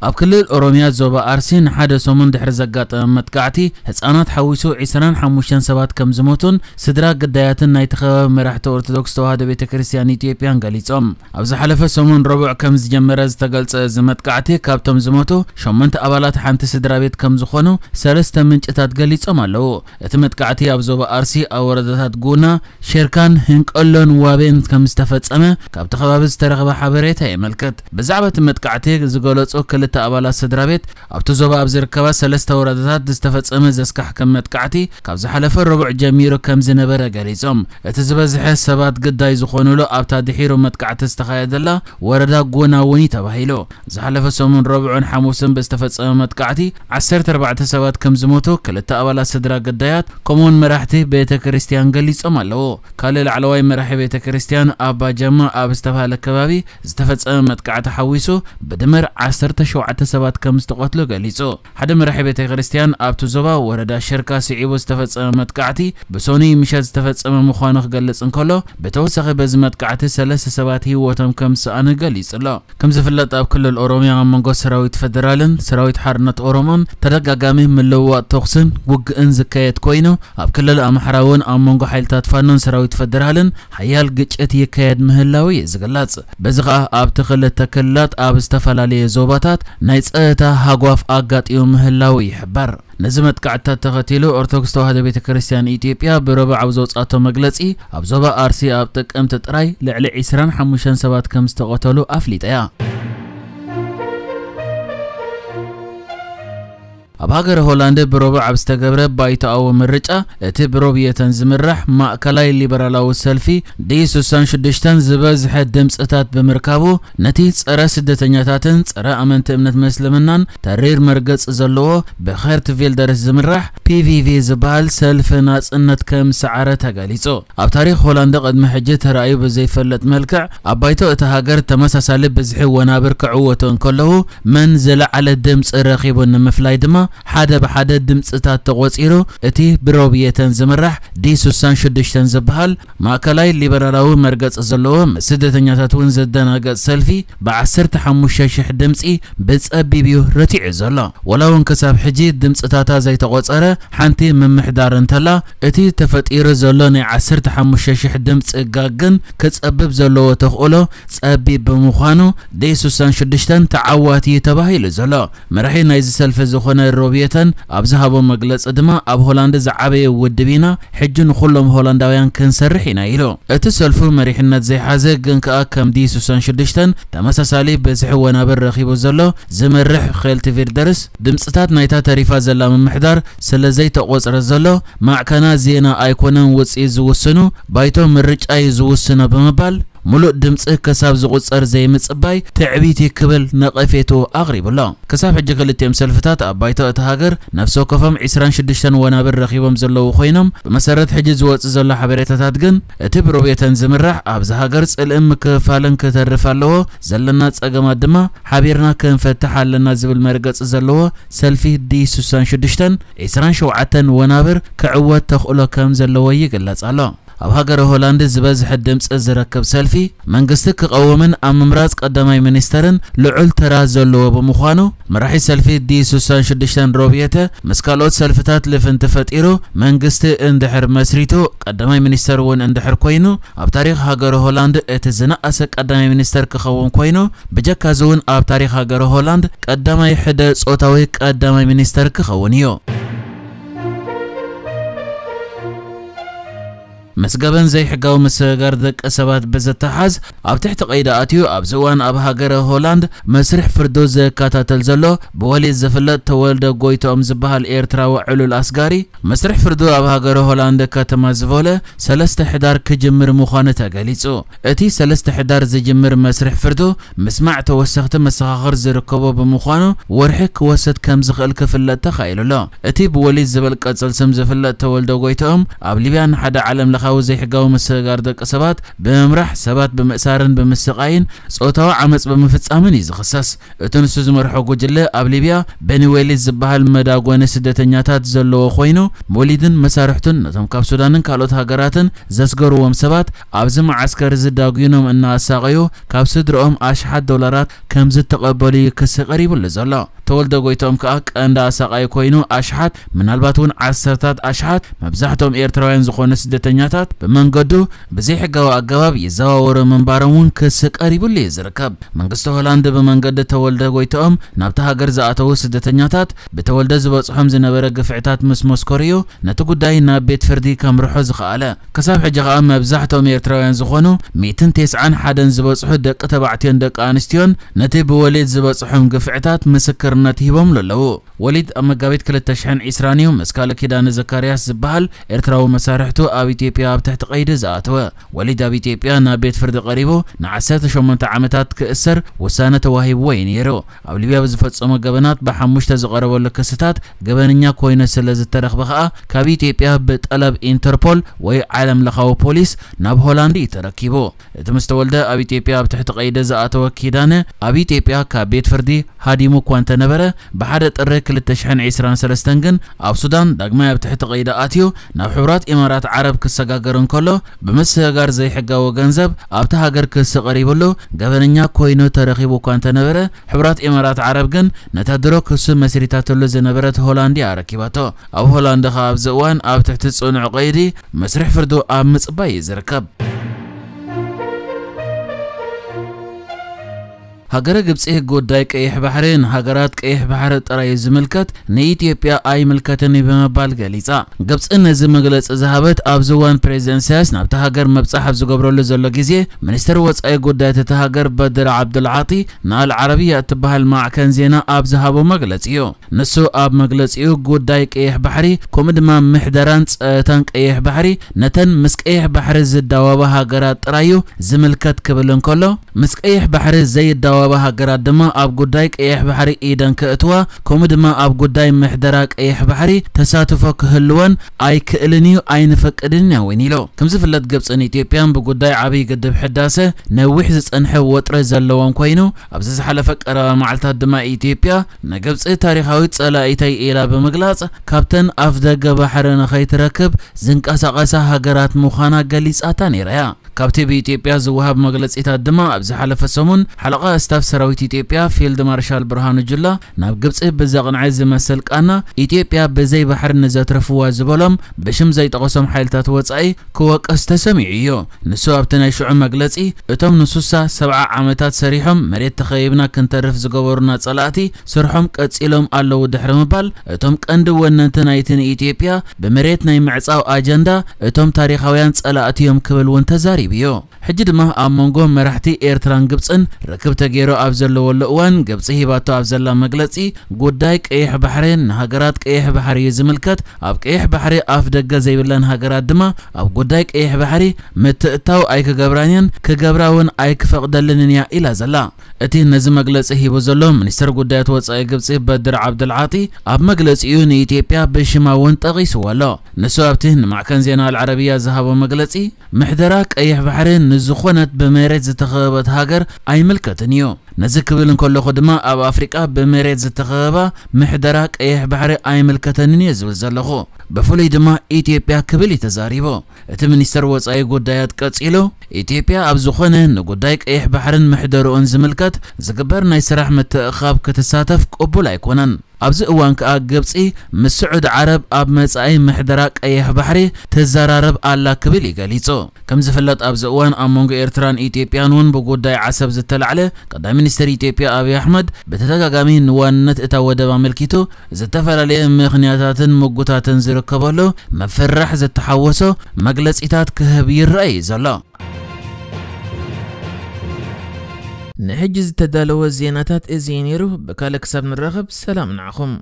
ኣብ ክልል ኦሮሚያ ዞባ ኣርሲ ንሓደ ሰሙን ድሕሪ ዘጋጠመ መጥቃዕቲ ህፃናት ሓዊሱ ዕስራን ሓሙሽተን ሰባት ከም ዝሞቱን ስድራ ግዳያትን ናይቲ ከባቢ መራሕቲ ኦርቶዶክስ ተዋህዶ ቤተ ክርስቲያን ኢትዮጵያን ገሊጾም። ኣብ ዝሓለፈ ሰሙን ረቡዕ ከም ዝጀመረ ዝተገልጸ እዚ መጥቃዕቲ ካብቶም ዝሞቱ ሸሞንተ ኣባላት ሓንቲ ስድራ ቤት ከም ዝኾኑ ሰለስተ ምንጭታት ገሊጾም ኣለዉ። እቲ መጥቃዕቲ ኣብ ዞባ ኣርሲ ኣብ ወረዳታት ጉና፣ ሸርካን ህንቀሎን ዋቤን ከም ዝተፈጸመ ካብቲ ከባቢ ዝተረኽበ ሓበሬታ የመልክት። ብዛዕባ እቲ መጥቃዕቲ ዝገለጹ ክልተ ኣባላት ስድራ ቤት ኣብቲ ዞባ ኣብ ዝርከባ ሰለስተ ወረዳታት ዝተፈጸመ ዘስካሕክም መጥቃዕቲ ካብ ዝሓለፈ ረቡዕ ጀሚሩ ከም ዝነበረ ገሊጾም፣ እቲ ዝበዝሐ ሰባት ግዳይ ዝኾኑሉ ኣብታ ድሒሩ መጥቃዕቲ ዝተኻየደላ ወረዳ ጎና እውን እዩ ተባሂሉ። ዝሓለፈ ሰሙን ረቡዕን ሓሙስን ብዝተፈጸመ መጥቃዕቲ ዓሰርተ ኣርባዕተ ሰባት ከም ዝሞቱ፣ ክልተ ኣባላት ስድራ ግዳያት ከምኡውን መራሕቲ ቤተ ክርስቲያን ገሊጾም ኣለዉ። ካልእ ላዕለዋይ መራሒ ቤተ ክርስቲያን ኣባ ጀማ ኣብ ዝተባህለ ከባቢ ዝተፈጸመ መጥቃዕቲ ሓዊሱ ብድምር ዓሰርተ ሸውዓተ ሰባት ከም ዝተቐትሉ ገሊጹ። ሓደ መራሒ ቤተ ክርስቲያን ኣብቲ ዞባ ወረዳ ሸርካ ስዒቡ ዝተፈጸመ መጥቃዕቲ ብሶኒ ምሸት ዝተፈጸመ ምዃኑ ክገልጽ እንከሎ፣ ብተወሳኺ በዚ መጥቃዕቲ ሰለስተ ሰባት ህይወቶም ከም ዝሰኣኑ ገሊጹ ኣሎ። ከም ዝፍለጥ ኣብ ክልል ኦሮሚያ ኣብ መንጎ ሰራዊት ፈደራልን ሰራዊት ሓርነት ኦሮሞን ተደጋጋሚ ምልውዋጥ ተኹስን ውግእን ዝካየድ ኮይኑ፣ ኣብ ክልል ኣምሓራ እውን ኣብ መንጎ ሓይልታት ፋኖን ሰራዊት ፈደራልን ሓያል ግጭት ይካየድ ምህላው እዩ ዝግለጽ። በዚ ኸኣ ኣብቲ ክልተ ክልላት ኣብ ዝተፈላለየ ዞባታት ናይ ጸጥታ ሃጓፍ ኣጋጢሙ ምህላው ይሕበር። ነዚ መጥቃዕትታት ተኸቲሉ ኦርቶዶክስ ተዋህዶ ቤተ ክርስቲያን ኢትዮጵያ ብረቡዕ ኣብ ዘውጻቶ መግለጺ ኣብ ዞባ ኣርሲ ኣብ ጥቅምቲ ጥራይ ልዕሊ ዕስራን ሓሙሽተን ሰባት ከም ዝተቐተሉ ኣፍሊጣ እያ። ኣብ ሃገረ ሆላንድ ብረቡዕ ኣብ ዝተገብረ ባይቶኣዊ ምርጫ እቲ ብሮብየተን ዝምራሕ ማእከላይ ሊበራላዊ ሰልፊ ዲ ስሳን ሽዱሽተን ዝበዝሐ ድምፅታት ብምርካቡ ነቲ ጸረ ስደተኛታትን ጸረ ኣመንቲ እምነት ምስልምናን ተሪር መርገጽ ዘለዎ ብኸርት ቪልደርስ ዝምራሕ ፒ ቪ ቪ ዝበሃል ሰልፊ ናጽነት ከም ሰዓረ ተገሊጹ። ኣብ ታሪኽ ሆላንድ ቅድሚ ሕጂ ተራእዩ ብዘይፈልጥ መልክዕ ኣብ ባይቶ እታ ሃገር ተመሳሳሊ ብዝሒ ወናብር ክዕወቱ እንከለዉ መን ዝለዓለ ድምፂ ረኺቡ ንምፍላይ ድማ ሓደ ብሓደ ድምፅታት ተቖጺሩ እቲ ብሮብየተን ዝምራሕ ዲ ስሳን ሽዱሽተን ዝበሃል ማእከላይ ሊበራላዊ መርገፂ ዘለዎ ምስ ስደተኛታት እውን ዘደናገጽ ሰልፊ ብዓሰርተ ሓሙሽተ ሽሕ ድምፂ ብጸቢብ እዩ ረቲዑ ዘሎ። ወላ እውን ክሳብ ሕጂ ድምፅታታ ዘይተቖጸረ ሓንቲ ምምሕዳር እንተላ፣ እቲ ተፈጢሩ ዘሎ ናይ ዓሰርተ ሓሙሽተ ሽሕ ድምፂ ጋግ ግን ክጸብብ ዘለዎ ተኽእሎ ጸቢብ ብምዃኑ ዲ ስሳን ሽዱሽተን ተዓዋቲ እዩ ተባሂሉ ዘሎ። መራሒ ናይዚ ሰልፊ ዝኾነ ሮብየተን ኣብ ዝሃቦ መግለጺ ድማ ኣብ ሆላንድ ዝዓበየ ውድብ ኢና፣ ሕጂ ንኹሎም ሆላንዳውያን ክንሰርሕ ኢና ኢሉ። እቲ ሰልፉ መሪሕነት ዘይሓዘ ግን ከኣ ከም ዲ ስሳን ሽዱሽተን ተመሳሳሊ ብዝሒ ወናብር ረኺቡ ዘሎ ዝመርሕ ኸልቲ ቪልደርስ ድምፅታት ናይታ ተሪፋ ዘላ ምምሕዳር ስለ ዘይተቖፅረ ዘሎ ማዕከና ዜና ኣይኮነን ውፅኢት ዝውስኑ፣ ባይቶ ምርጫ እዩ ዝውስኖ ብምባል ሙሉእ ድምፂ ክሳብ ዝቑፀር ዘይምፅባይ ትዕቢት እዩ ክብል ነቐፌቱ ኣቕሪቡ ኣሎ። ክሳብ ሕጂ ክልቲኦም ሰልፍታት ኣብ ባይቶ እታ ሃገር ነፍሲ ወከፎም ዕስራን ሽዱሽተን ወናብር ረኺቦም ዘለዉ ኮይኖም፣ ብመሰረት ሕጂ ዝወፅእ ዘሎ ሓበሬታታት ግን እቲ ብሮቤተን ዝምራሕ ኣብዚ ሃገር ፅልእን ምክፍፋልን ክተርፍ ኣለዎ፣ ዘለና ፀገማት ድማ ሓቢርና ክንፈትሕ ኣለና ዝብል መርገፂ ዘለዎ ሰልፊ ዲ ስሳን ሽዱሽተን ዕስራን ሸውዓተን ወናብር ክዕወት ተኽእሎ ከም ዘለዎ ይግለፅ ኣሎ። ኣብ ሃገረ ሆላንድ ዝበዝሐ ድምፂ ዝረክብ ሰልፊ መንግስቲ ክቐውምን ኣብ ምምራፅ ቀዳማይ ሚኒስተርን ልዑል ተራ ዘለዎ ብምዃኑ፣ መራሒ ሰልፊ ዲ ስሳን ሽዱሽተን ሮብየተ ምስ ካልኦት ሰልፍታት ልፍንቲ ፈጢሩ መንግስቲ እንድሕር መስሪቱ፣ ቀዳማይ ሚኒስተር እውን እንድሕር ኮይኑ፣ ኣብ ታሪኽ ሃገረ ሆላንድ እቲ ዝነኣሰ ቀዳማይ ሚኒስተር ክኸውን ኮይኑ፣ ብጀካዚ እውን ኣብ ታሪኽ ሃገረ ሆላንድ ቀዳማይ ሕደ ጾታዊ ቀዳማይ ሚኒስተር ክኸውን እዩ። ምስ ገበን ዘይሕጋዊ ምስግጋር ደቂ ሰባት ብዝተሓዝ ኣብ ትሕቲ ቀይዲ ኣትዩ ኣብዚ እዋን ኣብ ሃገረ ሆላንድ መስርሕ ፍርዱ ዝከታተል ዘሎ ብወሊድ ዝፍለጥ ተወልደ ጎይትኦም ዝበሃል ኤርትራዊ ዕሉል ኣስጋሪ መስርሕ ፍርዱ ኣብ ሃገረ ሆላንድ ከተማ ዝቮለ ሰለስተ ሕዳር ክጅምር ምዃኑ ተገሊጹ። እቲ ሰለስተ ሕዳር ዝጅምር መስርሕ ፍርዱ ምስማዕ ተወሰኽቲ መሰኻኽር ዝርከቦ ብምዃኑ ወርሒ ክወስድ ከም ዝኽእል ክፍለጥ ተኻኢሉ ኣሎ። እቲ ብወሊድ ዝብል ቅጽል ስም ዝፍለጥ ተወልደ ጎይትኦም ኣብ ሊብያ ንሓደ ዓለም ካው ዘይሕጋዊ ምስግጋር ደቂ ሰባት ብምምራሕ፣ ሰባት ብምእሳርን ብምስቃይን ጾታዊ ዓመጽ ብምፍጻምን እዩ ዝኽሰስ። እቲ ንሱ ዝመርሖ ጉጅለ ኣብ ሊብያ በኒ ወሊድ ዝበሃል መዳጎኒ ስደተኛታት ዘለዎ ኮይኑ፣ ወሊድን መሳርሕቱን ነቶም ካብ ሱዳንን ካልኦት ሃገራትን ዘስገርዎም ሰባት ኣብዚ መዓስከር እዚ ዳጒኖም እናኣሳቀዩ ካብ ስድርኦም ኣሽሓት ዶላራት ከም ዝተቐበሉ እዩ ክሲ ቀሪቡሉ ዘሎ። ተወልደ ጎይትኦም ከኣ ቀንዲ ኣሳቃይ ኮይኑ ኣሽሓት፣ ምናልባት እውን ዓሰርታት ኣሽሓት መብዛሕትኦም ኤርትራውያን ዝኾኑ ስደተኛታት ብመንገዱ ብዘይሕጋዊ ኣገባብ ይዘዋወሩ ምንባሮም እውን ክሲ ቀሪቡሉ እዩ ዝርከብ። መንግስቲ ሆላንድ ብመንገዲ ተወልደ ጎይትኦም ናብቲ ሃገር ዝኣተዉ ስደተኛታት ብተወልደ ዝበጽሖም ዝነበረ ግፍዕታት ምስ መስከሩ እዩ ነቲ ጉዳይ ናብ ቤት ፍርዲ ከምርሖ ዝኸኣለ። ክሳብ ሕጂ ከኣ መብዛሕትኦም ኤርትራውያን ዝኾኑ ሚእትን ተስዓን ሓደን ዝበጽሑ ደቂ ተባዕትዮን ደቂ ኣንስትዮን ነቲ ብወሊድ ዝበጽሖም ግፍዕታት ምስክርነት ሂቦምሉ ኣለዉ። ወሊድ ኣብ መጋቢት ክልተ ሽሕን ዕስራን እዩ ምስ ካልእ ኪዳነ ዘካርያስ ዝበሃል ኤርትራዊ መሳርሕቱ ኣብ ኢትዮጵያ ኣብ ትሕቲ ቀይዲ ዝኣተወ። ወሊድ ኣብ ኢትዮጵያ ናብ ቤት ፍርዲ ቀሪቡ ንዓሰርተ ሸሞንተ ዓመታት ክእሰር ውሳነ ተዋሂብዎ እዩ ነይሩ። ኣብ ሊብያ ብዝፈጸሞ ገበናት ብሓሙሽተ ዝቐረበሉ ክስታት ገበነኛ ኮይኑ ስለ ዝተረኽበ ከኣ ካብ ኢትዮጵያ ብጠለብ ኢንተርፖል ወይ ዓለም ለኻዊ ፖሊስ ናብ ሆላንድ እዩ ተረኪቡ። እቲ ምስ ተወልደ ኣብ ኢትዮጵያ ኣብ ትሕቲ ቀይዲ ዝኣተወ ኪዳነ ኣብ ኢትዮጵያ ካብ ቤት ፍርዲ ሃዲሙ እኳ እንተነበረ፣ ብሓደ ጥሪ ክልተ ሽሕን ዕስራን ሰለስተን ግን ኣብ ሱዳን ዳግማይ ኣብ ትሕቲ ቀይዲ ኣትዩ ናብ ሕቡራት ኢማራት ዓረብ ክሰጋገር እንከሎ፣ ብምስግጋር ዘይሕጋዊ ገንዘብ ኣብቲ ሃገር ክሲ ቀሪብሉ ገበነኛ ኮይኑ ተረኺቡ እኳ እንተነበረ፣ ሕቡራት ኢማራት ዓረብ ግን ነታ ድሮ ክሱ መስሪታትሉ ዝነበረት ሆላንድ እያ ኣረኪባቶ። ኣብ ሆላንድ ከኣ ኣብዚ እዋን ኣብ ትሕቲ ጽኑዕ ቀይዲ መስርሕ ፍርዱ ኣብ ምጽባይ እዩ ዝርከብ። ሃገረ ግብጺ ጉዳይ ቀይሕ ባሕሪ ንሃገራት ቀይሕ ባሕሪ ጥራይ እዩ ዝምልከት፣ ንኢትዮጵያ ኣይምልከትን እዩ ብምባል ገሊጻ። ግብጺ ነዚ መግለጺ ዝሃበት ኣብዚ እዋን ፕሬዚደንት ኢሳያስ ናብቲ ሃገር ምብጻሕ ኣብ ዝገብረሉ ዘሎ ግዜ፣ ሚኒስትር ወጻኢ ጉዳያት እታ ሃገር በድር ዓብዱልዓጢ ንኣል ዓረብያ እትበሃል ማዕከን ዜና ኣብ ዝሃቦ መግለጺ እዩ። ንሱ ኣብ መግለጺኡ ጉዳይ ቀይሕ ባሕሪ ከምኡ ድማ ምሕደራን ጸጥታን ቀይሕ ባሕሪ ነተን ምስ ቀይሕ ባሕሪ ዝዳወባ ሃገራት ጥራይ እዩ ዝምልከት ክብል እንከሎ፣ ምስ ቀይሕ ባሕሪ ዘይዳወባ ሃገራት ድማ ኣብ ጉዳይ ቀይሕ ባሕሪ ኢደን ክእትዋ ከምኡ ድማ ኣብ ጉዳይ ምሕደራ ቀይሕ ባሕሪ ተሳትፎ ክህልወን ኣይክእልን እዩ ኣይንፈቅድን ኢና እውን ኢሉ። ከም ዝፍለጥ ግብጽን ኢትዮጵያን ብጉዳይ ዓብዪ ግድብ ሕዳሰ ነዊሕ ዝጸንሐ ወጥሪ ዘለዎም ኮይኑ ኣብዚ ዝሓለፈ ቀረባ መዓልታት ድማ ኢትዮጵያ ንግብጺ ታሪኻዊት ጸላኢተይ ኢላ ብምግላጽ ካብተን ኣፍ ደገ ባሕሪ ንኸይትረክብ ዝንቀሳቐሳ ሃገራት ምዃና ገሊጻታ ነይራ እያ። ካብቲ ብኢትዮጵያ ዝወሃብ መግለጺታት ድማ ኣብ ዝሓለፈ ሰሙን ሓለቓ ስታፍ ሰራዊት ኢትዮጵያ ፊልድ ማርሻል ብርሃኑ ጁላ ናብ ግብጺ ብዘቕንዐ ዝመስል ቃና ኢትዮጵያ ብዘይ ባሕሪ ንዘትረፍዋ ዝበሎም ብሽም ዘይጠቐሶም ሓይልታት ወጻኢ ክወቀስ ተሰሚዑ እዩ። ንሱ ኣብቲ ናይ ሽዑ መግለጺ እቶም ንሱሳ ሰብዓ ዓመታት ሰሪሖም መሬት ተኸቢብና ክንተርፍ ዝገበሩና ጸላእቲ ስርሖም ቀጺሎም ኣለዉ ድሕሪ ምባል እቶም ቀንዲ ወነንቲ ናይቲ ንኢትዮጵያ ብመሬት ናይ ምዕጻው ኣጀንዳ እቶም ታሪኻውያን ጸላእቲ እዮም ክብል እውን ተዛሪቡ እዩ። ሕጂ ድማ ኣብ መንጎ መራሕቲ ኤርትራን ግብጽን ርክብ ተገይሩ ኣብ ዘለወሉ እዋን ግብጺ ሂባቶ ኣብ ዘላ መግለጺ ጉዳይ ቀይሕ ባሕሪ ንሃገራት ቀይሕ ባሕሪ እዩ ዝምልከት፣ ኣብ ቀይሕ ባሕሪ ኣፍ ደገ ዘይብለን ሃገራት ድማ ኣብ ጉዳይ ቀይሕ ባሕሪ ምትእታው ኣይክገብራን እየን፣ ክገብራ እውን ኣይክፈቕደልንን እያ ኢላ ዘላ። እቲ ነዚ መግለጺ ሂቡ ዘሎ ሚኒስተር ጉዳያት ወጻኢ ግብጺ በድር ዓብደልዓጢ ኣብ መግለጺኡ ንኢትዮጵያ ብሽማ እውን ጠቒስዎ ኣሎ። ንሱ ኣብቲ ንማዕከን ዜና ኣልዓረብያ ዝሃቦ መግለጺ ምሕደራ ቀይሕ ባሕሪ ንዝኾነት ብመሬት ዝተኸበበት ሃገር ኣይምልከትን እዩ። ነዚ ክብል እንከለኹ ድማ ኣብ ኣፍሪቃ ብመሬት ዝተኸበባ ምሕደራ ቀይሕ ባሕሪ ኣይምልከተንን እየ ዝብል ዘለኹ። ብፍሉይ ድማ ኢትዮጵያ ክብል እዩ ተዛሪቡ። እቲ ሚኒስተር ወጻኢ ጉዳያት ቀጺሉ፣ ኢትዮጵያ ኣብ ዝኾነ ንጉዳይ ቀይሕ ባሕርን ምሕደርኡን ዝምልከት ዝግበር ናይ ስራሕ ምትእኻብ ክትሳተፍ ቅቡል ኣይኮነን። ኣብዚ እዋን ከኣ ግብጺ ምስ ስዑድ ዓረብ ኣብ መጻኢ ምሕደራ ቀይሕ ባሕሪ ትዘራረብ ኣላ ክብል እዩ ገሊጹ። ከም ዝፍለጥ ኣብዚ እዋን ኣብ መንጎ ኤርትራን ኢትዮጵያን እውን ብጉዳይ ዓሰብ ዝተላዕለ ቀዳማይ ሚኒስትር ኢትዮጵያ ኣብይ ኣሕመድ ብተደጋጋሚ ንዋንነት እታ ወደብ ኣመልኪቱ ዝተፈላለየ ምኽንያታትን ምጉታትን ዝርከበሉ ምፍርራሕ ዝተሓወሶ መግለጺታት ክህብ ይረአ እዩ ዘሎ። ንሕጂ ዝተዳለወ ዜናታት እዚ እዩ ነይሩ። ብካልእ ክሳብ ንራኸብ ሰላም ንዓኹም።